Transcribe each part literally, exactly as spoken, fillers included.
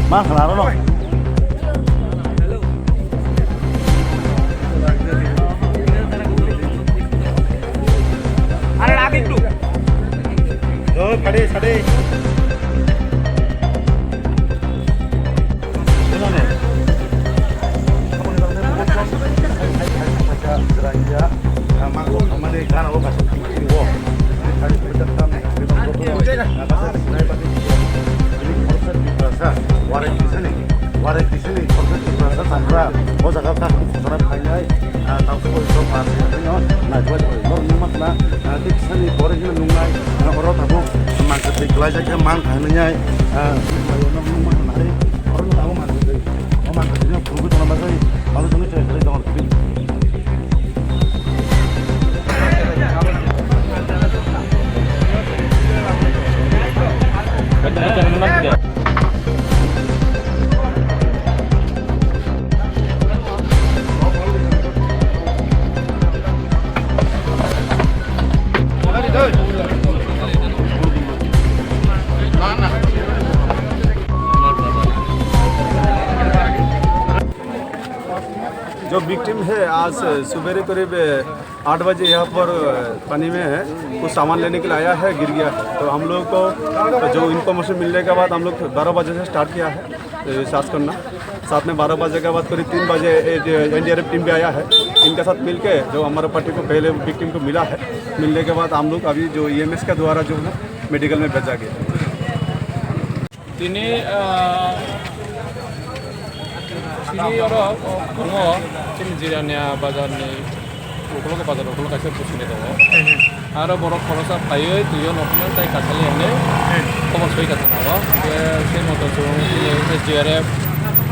Ma khala aro no. Do phade sade. Warai tisani, warai tisani, korkhe Tiprasa changra, o jaga kaham khosora phainai, ah, tangso boi sok ba se haino, naitwa jai, nok nungma khna, ah, tei tisani pore hino nungnai, ah, oro tabuk mangkhe twi klaijak khe mang kha hinwi nai, ah, nok nungma khna hai, oro no tabuk mangkhe twi, o mangkhe twi no phunugwi tongna bagwi, bagwi tongwi chai chai tongor. जो विक्टिम है, आज सुबेरे करीब आठ बजे यहाँ पर पानी में है, कुछ सामान लेने के लिए आया है, गिर गया है। तो हम लोग को जो इन्फॉर्मेशन मिलने के बाद हम लोग बारह बजे से स्टार्ट किया है, ए, सर्च करना। साथ में बारह बजे के बाद करीब तीन बजे ए, जो एनडीआरएफ टीम भी आया है, इनके साथ मिलके जो हमारे पार्टी को पहले विक्टिम को मिला है, मिलने के बाद हम लोग अभी जो ईएमएस के द्वारा जो है मेडिकल में भेजा गया। Tini, ah, chini oro tongo, chini Jirania bazar ni ukulok, bazar ukulok kaisa bwswini tongo. Aro borok khorosa phaiwi twiwi nokno tai kasali hwnwi khobor soi kha thanao. Hwnkhe se moto chwng chini S D R F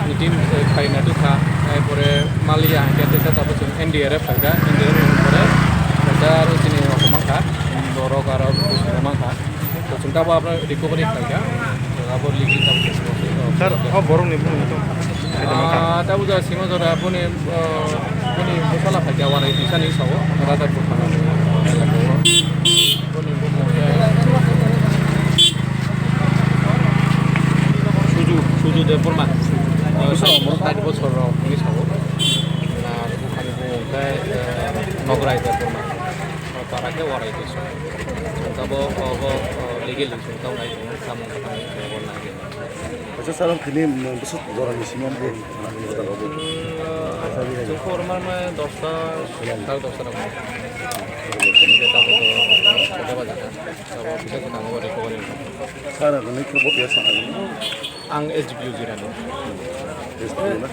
ni team, eh, phaina twi kha. Erpore maliya hwnkhe teisa tabuk chwng N D R F phaikha, N D R F ni pore kaisa aro chini rok mankha, borok aro bwswk rok mankha. Chwng tabuk abo recovery khlaikha. Abo legal tabuk case bo. Sir, o borokni bumung to? Ah, tabuk jora simo jora boni, ah, boni bwsala phaikha, warai tisani sao, Rajarpur thana. Boni bumung khe Suju, Suju Debbarma. Ah, sait bosor rok ni sao. Na, bukhani bumung khe, eh, Nograi Debbarma. Para khe warai tiso. Chwng tabuk obo, oh, legal ni chwng tabuk nai tongo, samung kwthang ni chwng bo nai. Acha, sir, tini, mm, bwswk jora ni simi bo, mm, jora bo. Mm, chwng khorokma dosta, sar dosta rok. Tabuk to, tabuk to, tabuk to. Sir, ang nini khe bo piyasa ang. Ang S D P O Jirani. S D P O na?